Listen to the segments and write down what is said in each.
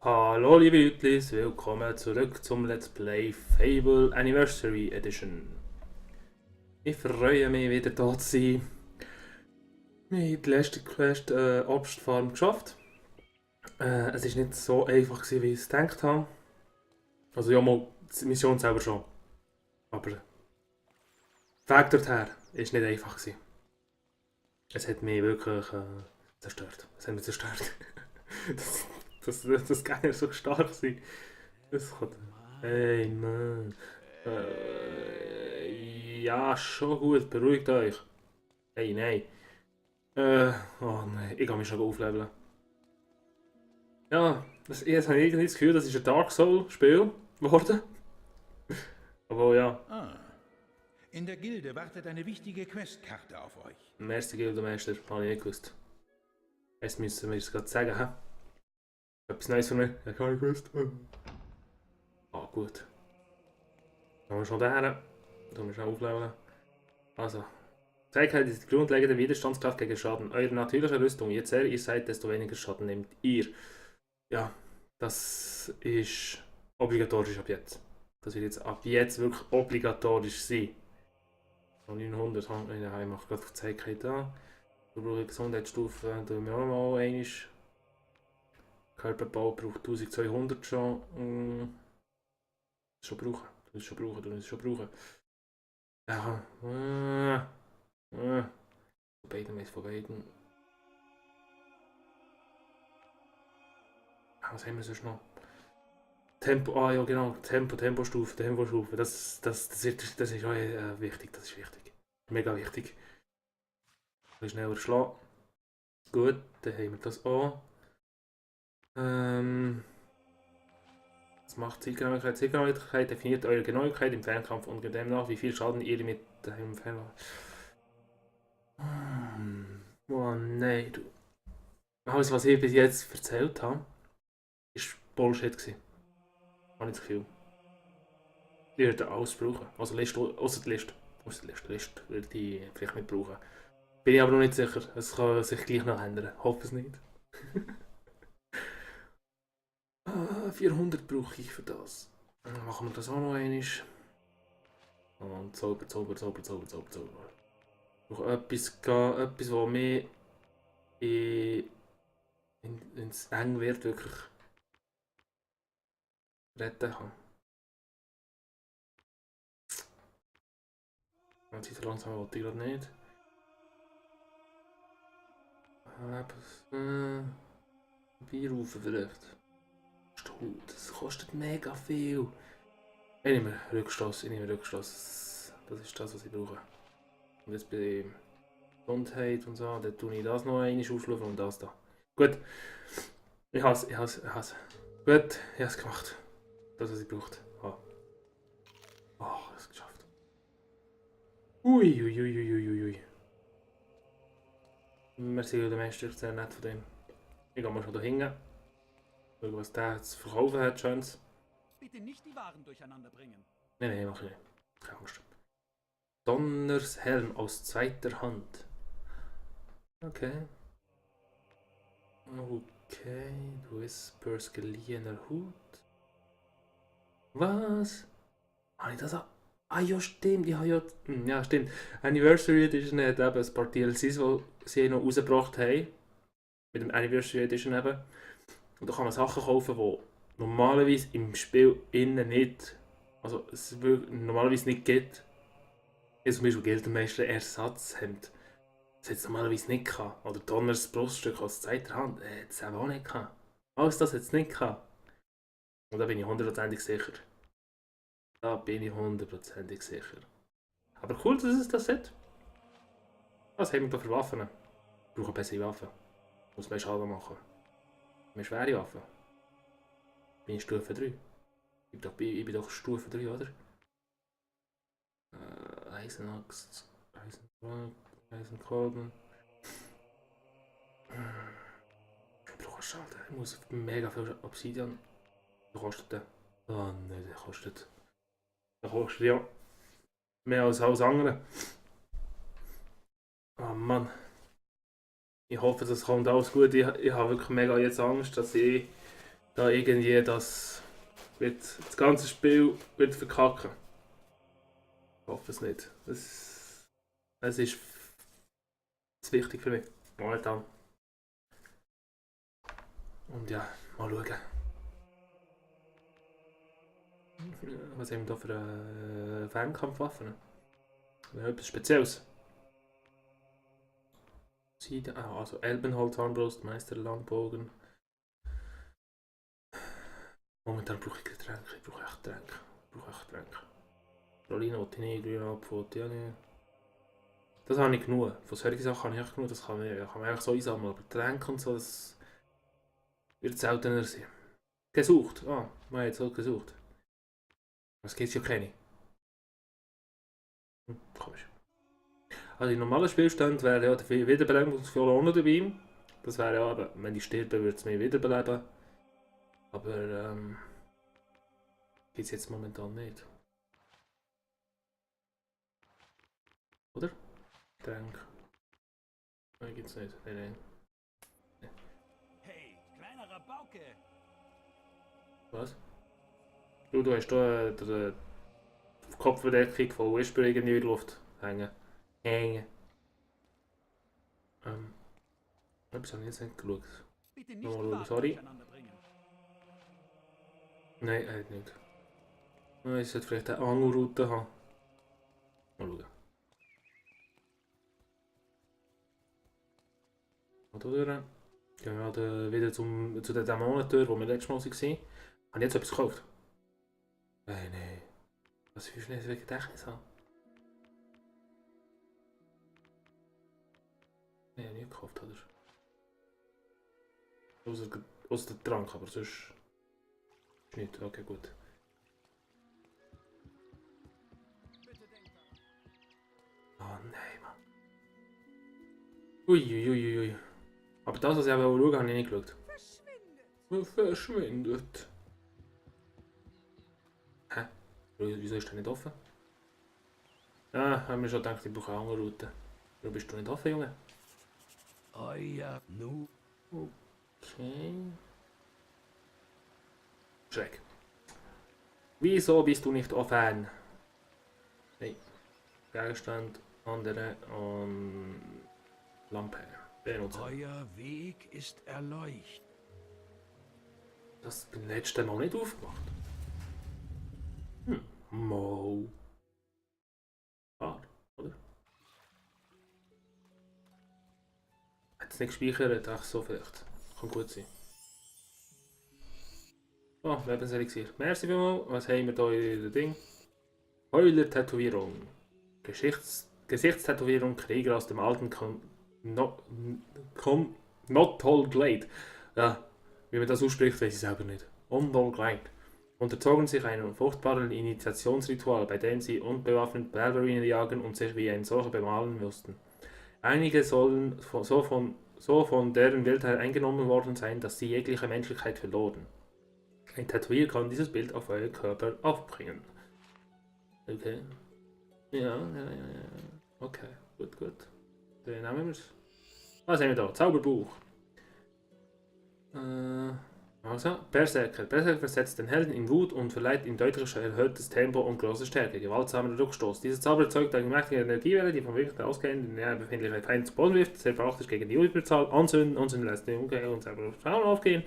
Hallo liebe Leute, willkommen zurück zum Let's Play Fable Anniversary Edition. Ich freue mich wieder da zu sein. Wir haben die letzte Quest Obstfarm geschafft. Es war nicht so einfach gewesen, wie ich es gedacht habe. Also ja, mal die Mission selber schon. Aber der Weg dorthin war nicht einfach gewesen. Es hat mich wirklich zerstört. Es hat mich zerstört. Das Gegner so stark sein. Das kommt. Hey Mann. Ja, schon gut, beruhigt euch. Hey, nein. Oh nein, ich kann mich schon aufleveln. Ja, jetzt habe ich irgendwie das Gefühl, das ist ein Dark Soul-Spiel geworden. Aber ja, Ah. In der Gilde wartet eine wichtige Questkarte auf euch. merci Gildemeister, habe ich nicht gewusst. Jetzt müssen wir es gerade sagen, hä? Etwas Neues für mich? Ja, gar nicht gewusst. Ah, gut. Dann haben wir schon daher. Dann wir schnell aufleveln. Also. Fähigkeit ist die grundlegende Widerstandskraft gegen Schaden. Eure natürliche Rüstung. Je zäher ihr seid, desto weniger Schaden nehmt ihr. Ja, das ist obligatorisch ab jetzt. Das wird jetzt ab jetzt wirklich obligatorisch sein. 900 haben wir, ja, ich mache gerade auf die Fähigkeit da. Wir brauchen Gesundheitsstufe, da wir auch mal einmal. Körperbau braucht 1200 schon. Schon brauchen. Du musst schon brauchen, du musst schon brauchen. Ja, von beiden ist von beiden. Was haben wir sonst noch? Tempo, ah ja genau, Tempostufe. Das ist auch wichtig, das ist wichtig. Mega wichtig. Ein bisschen schneller schlagen. Gut, dann haben wir das auch. Was macht Zielgenauigkeit? Zielgenauigkeit definiert eure Genauigkeit im Fernkampf und demnach, wie viel Schaden ihr mit dem Fernkampf. Oh nein, du. Alles, was ich bis jetzt erzählt habe, ist Bullshit gewesen. Habe ich das Gefühl. Ich würde alles brauchen. Also Liste, außer die Liste. Liste würde ich vielleicht nicht brauchen. Bin ich aber noch nicht sicher. Es kann sich gleich noch ändern. Hoffe es nicht. 400 brauche ich für das. Dann machen wir das auch noch einmal. Und Zauber. Ich brauche etwas, was mich wenn es eng wird, wirklich retten kann. Und so langsam wollte ich gerade nicht. Bier rufen vielleicht. Das kostet mega viel. Ich nehme Rückstoß. Das ist das, was ich brauche. Und jetzt bei Gesundheit und so, dann tue ich das noch einmal aufschlafen und das da. Gut. Ich hasse. Gut, ich habe es gemacht. Das, was ich braucht. Oh, ich habe es geschafft. Ui. Merci, der Meister, sehr nett von dem. Ich gehe mal schon da hinten. Schauen, was der zu verkaufen hat, schönes. Bitte nicht die Waren durcheinander bringen. Nein, mach ich nicht. Keine Angst. Donners Helm aus zweiter Hand. Okay. Du Whispers geliehener Hut. Was? Habe ich das auch? Ah ja, stimmt. Ich habe ja... Ja, stimmt. Anniversary Edition hat eben ein paar DLCs, die sie noch rausgebracht haben. Mit dem Anniversary Edition eben. Und da kann man Sachen kaufen, die normalerweise im Spiel innen nicht... Also es normalerweise nicht gibt. Zum Beispiel Gildenmeister Ersatzhemd. Das hätte es normalerweise nicht gehabt. Oder Donners Bruststück aus zweiter Hand. Hätte es auch nicht gehabt. Alles das hätte es nicht gehabt. Und da bin ich hundertprozentig sicher. Aber cool, dass es das hat. Was haben wir da für Waffen? Ich brauche bessere Waffen. Muss mehr Schaden machen. Mehr schwere Waffen. Bin ich Stufe 3? Ich bin doch Stufe 3, oder? Eisenaxt, Eisenkolben. Ich brauche Schalter. Ich muss mega viel Obsidian. Was kostet der? Oh nein, der kostet ja mehr als alles andere. Oh Mann. Ich hoffe, das kommt alles gut. Ich habe wirklich mega jetzt Angst, dass ich da irgendwie das ganze Spiel wird verkacken. Ich hoffe es nicht. Es ist zu wichtig für mich. Momentan. Und ja, mal schauen. Was haben wir da für eine Fernkampfwaffe? Etwas Spezielles. Also Elbenholz, Armbrust, Meister, Langbogen. Momentan brauche ich Getränke. Ich brauche echt Getränke. Rolino, Tini, Grünapfel, ja nicht. Das habe ich genug. Von solchen Sachen habe ich echt genug. Das kann man eigentlich so einsammeln. Aber Getränke und so, das wird seltener sein. Gesucht. Ah, man hat jetzt auch gesucht. Das gibt es ja keine. Komisch. Also in normalen Spielständen wäre ja der Wiederbelebungsfiola auch noch dabei. Das wäre ja, aber wenn ich sterbe, würde es mich wiederbeleben. Aber gibt es jetzt momentan nicht. Oder? Getränk. Nein, gibt's nicht. Nein. Hey, kleiner Rabauke! Was? Du hast da die Kopfverdeckung von Whisper irgendwie in der Luft hängen. Etwas habe ich jetzt nicht geschaut. Bitte nicht Nochmal die schauen, Waren sorry. durcheinander bringen. Nein, er hat nicht. Ich sollte vielleicht eine Angelroute haben. Mal schauen. Mal da durch. Gehen wir wieder zu der Dämonentür, wo wir letztes Mal waren. Habe ich jetzt etwas gekauft? Nein. Was für ein Gedächtnis haben? Nein, habe ich nicht gekauft, oder? Außer der Trank, aber sonst ist nichts. Okay, gut. Oh nein, Mann. Uiuiuiui. Aber das, was ich auch schauen habe ich nicht geschaut. Verschwindet. Hä? Wieso ist der nicht offen? Ah, haben wir schon gedacht, ich brauche eine andere Route. Warum bist du nicht offen, Junge? Euer Nu. Okay. Schreck. Wieso bist du nicht offen? Hey. Gegenstand, andere und Lampe. Benutzen. Euer Weg ist erleuchtet. Das beim letzten Mal nicht aufgemacht. Mo. Ah, oder? Hat es nicht gespeichert? Ach so, vielleicht. Kann gut sein. Oh, Lebenselixier. Merci vielmals. Was haben wir hier in dem Ding? Heuler-Tätowierung. Gesichtstätowierung Krieger aus dem alten Nottol Glade. Ja, wie man das ausspricht, weiß ich selber nicht. Nottol Glade. Unterzogen sich einem furchtbaren Initiationsritual, bei dem sie unbewaffnet Berberinen jagen und sich wie ein solcher bemalen mussten. Einige sollen so von deren Wildheit eingenommen worden sein, dass sie jegliche Menschlichkeit verloren. Ein Tätowier kann dieses Bild auf euren Körper aufbringen. Okay. Ja. Okay, gut. Dann nehmen wir es. Was haben wir da? Zauberbuch. Also, Berserker. Berserker versetzt den Helden in Wut und verleiht ihm deutlich erhöhtes Tempo und große Stärke. Gewaltsamer Rückstoß. Dieser Zauber erzeugt eine mächtige Energiewelle, die vom Winkel ausgehend in der befindliche Feind zu Boden wirft. Sehr praktisch gegen die Überzahl. Anzünden lässt den Umkehr und selber Schauen aufgehen.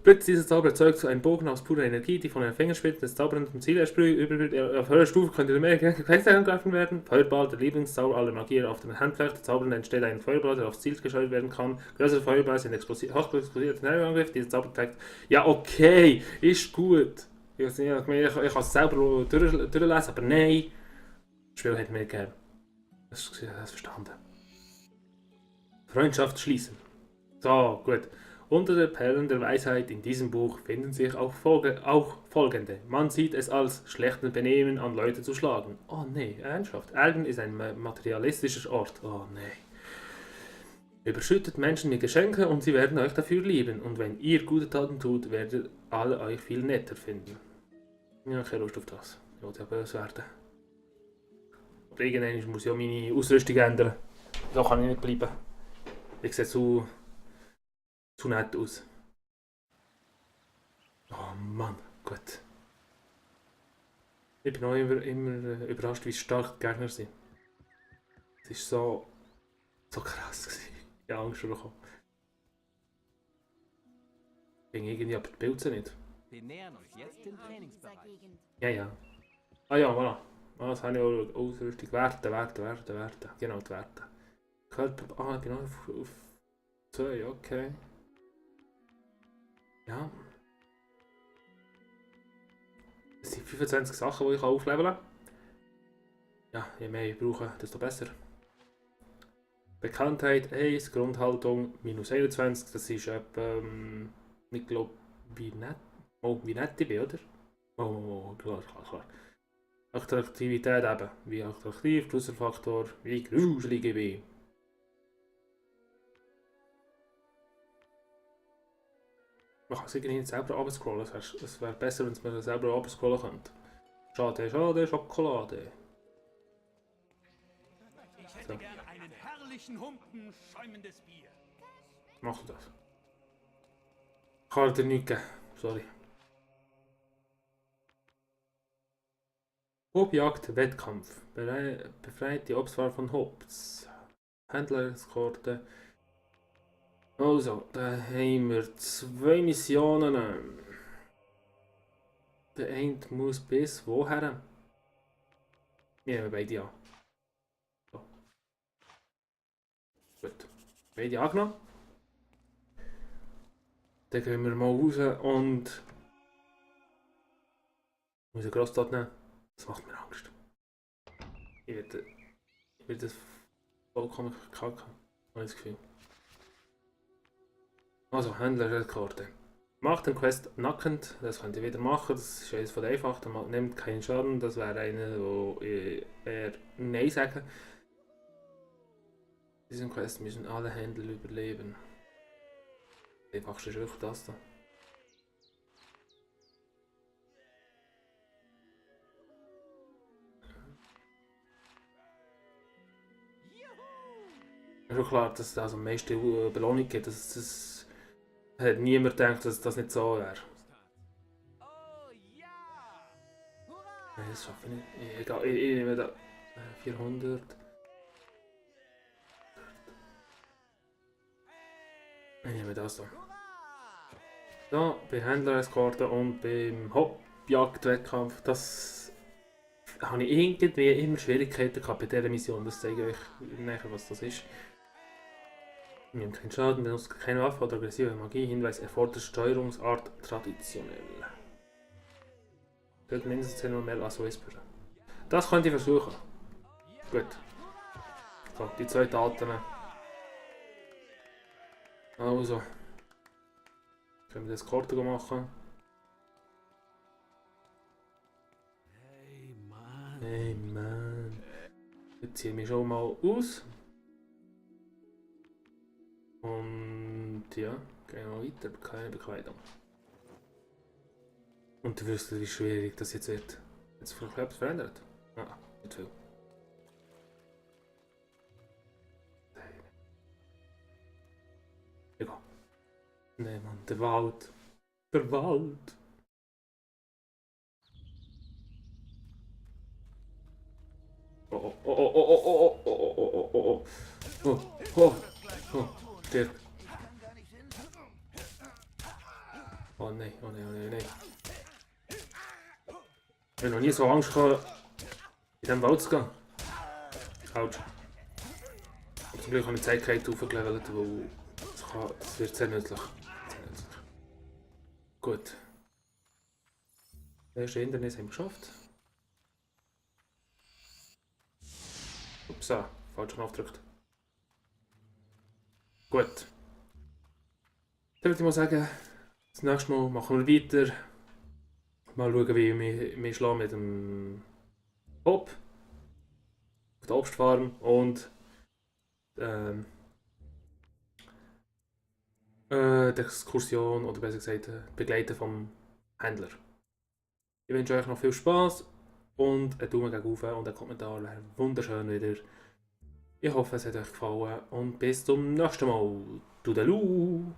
Blitz dieser Zauber erzeugt einen Bogen aus purer Energie, die von den Fingerspitzen des zaubernden Ziel sprüht. Auf höherer Stufe könnte mehr Gefechte angegriffen werden. Feuerball, der Lieblingszauber aller Magier auf dem Handfläche. Der Zauber entsteht ein Feuerball, der aufs Ziel geschleudert werden kann. Größere Feuerball sind hochexplosiverte Nervenangriff. Dieser Zauber trägt... Ja, okay, ist gut. Ich kann es selber durchlesen, aber nein. Das Spiel hat mir nicht gegeben. Das ist verstanden. Freundschaft schließen. So, gut. Unter den Perlen der Weisheit in diesem Buch finden sich auch folgende. Man sieht es als schlechtes Benehmen, an Leute zu schlagen. Oh nee, ernsthaft. Erden ist ein materialistischer Ort. Oh nee. Überschüttet Menschen mit Geschenken und sie werden euch dafür lieben. Und wenn ihr gute Taten tut, werdet alle euch viel netter finden. Ich habe keine Lust auf das. Ich will ja böse werden. Aber irgendwann muss ich ja meine Ausrüstung ändern. So kann ich nicht bleiben. Ich sehe zu nett aus. Oh Mann, gut. Ich bin auch immer überrascht, wie stark die Gegner sind. Es ist so krass gewesen. Ich habe Angst bekommen. Ging irgendwie aber die Pilze nicht. Wir nähern uns jetzt dem Trainingsbereich. Ja, ja. Ah ja, voilà. Ah, das habe ich auch Ausrüstung. Werte. Genau, die Werte. Körper. Ah, ich bin noch auf 2, okay. Ja. Es sind 25 Sachen, die ich aufleveln kann. Ja, je mehr ich brauche, desto besser. Bekanntheit 1, Grundhaltung minus 21, das ist etwa, ich glaube, wie nett ich bin, oder? Klar. Attraktivität eben, wie attraktiv, Pluserfaktor, wie gruselig ich bin. Man kann es irgendwie nicht selber runterscrollen, es wäre besser, wenn es man selber runterscrollen könnte. Schade, Schokolade. Ich hätte gern einen herrlichen Humpen schäumendes Bier. Machst du das? Kann dir nichts geben, sorry. Hobjagd, Wettkampf. Befreit die Opfer von Hobbs. Händlerskorte. Also, da haben wir 2 Missionen. Der eine muss bis woher? Wir nehmen beide an. So. Gut. Beide angenommen. Dann gehen wir mal raus und... Ich muss einen Grosstat nehmen. Das macht mir Angst. Ich werde das vollkommen kacken. Habe ich das Gefühl. Also, Händlerrekorde. Macht den Quest nackend, das könnt ihr wieder machen, das ist eines von den einfachen, man nimmt keinen Schaden, das wäre einer, wo eher Nein sagen. Diesen Quest müssen alle Händler überleben. Das einfachste ist wirklich das da. Ist schon klar, dass es also am meisten Belohnung gibt, das hat niemand gedacht, dass das nicht so wäre. Oh ja! Hurra! Nein, das schaffe ich nicht. Egal, ich nehme da 400. Ich nehme das da. So, bei Händlereskorte und beim Hopjagdwettkampf, das habe ich irgendwie immer Schwierigkeiten gehabt bei dieser Mission. Das zeige ich euch nachher, was das ist. Ich nehme keinen Schaden, benutzt keine Waffe oder aggressive Magie. Hinweis erfordert Steuerungsart traditionell. Tötet mindestens 10 mehr als Whisper. Das könnt ihr versuchen. Gut. So, die 2 Daten. Also. Können wir das Korte machen? Hey Mann. Jetzt ziehe ich mich schon mal aus. Und ja, gehen wir weiter. Keine Bekleidung. Und du wirst, wie schwierig das jetzt wird. Jetzt vielleicht etwas verändert? Ah, nicht viel. Egal. Nee, Mann, der Wald. Der Wald. Oh, oh, oh, oh, oh, oh, oh, oh, oh, oh, oh, oh, oh, stirb. Oh nein, oh nein, oh nein, nein. Ich habe noch nie so Angst gehabt, in diesem Wald zu gehen. Autsch. Aber zum Glück habe ich die Zeitkeit aufgelevelt, weil es wird sehr nützlich. Gut. Das erste Hindernis haben wir geschafft. Upsa, falsch Knopf gedrückt. Gut. Dann würde ich mal sagen, das nächste Mal machen wir weiter. Mal schauen, wie wir schlagen mit dem Hop auf der Obstfarm und die Exkursion oder besser gesagt Begleiten vom Händler. Ich wünsche euch noch viel Spaß und einen Daumen gegen rauf und ein Kommentar wäre wunderschön wieder. Ich hoffe, es hat euch gefallen und bis zum nächsten Mal. Toodaloo!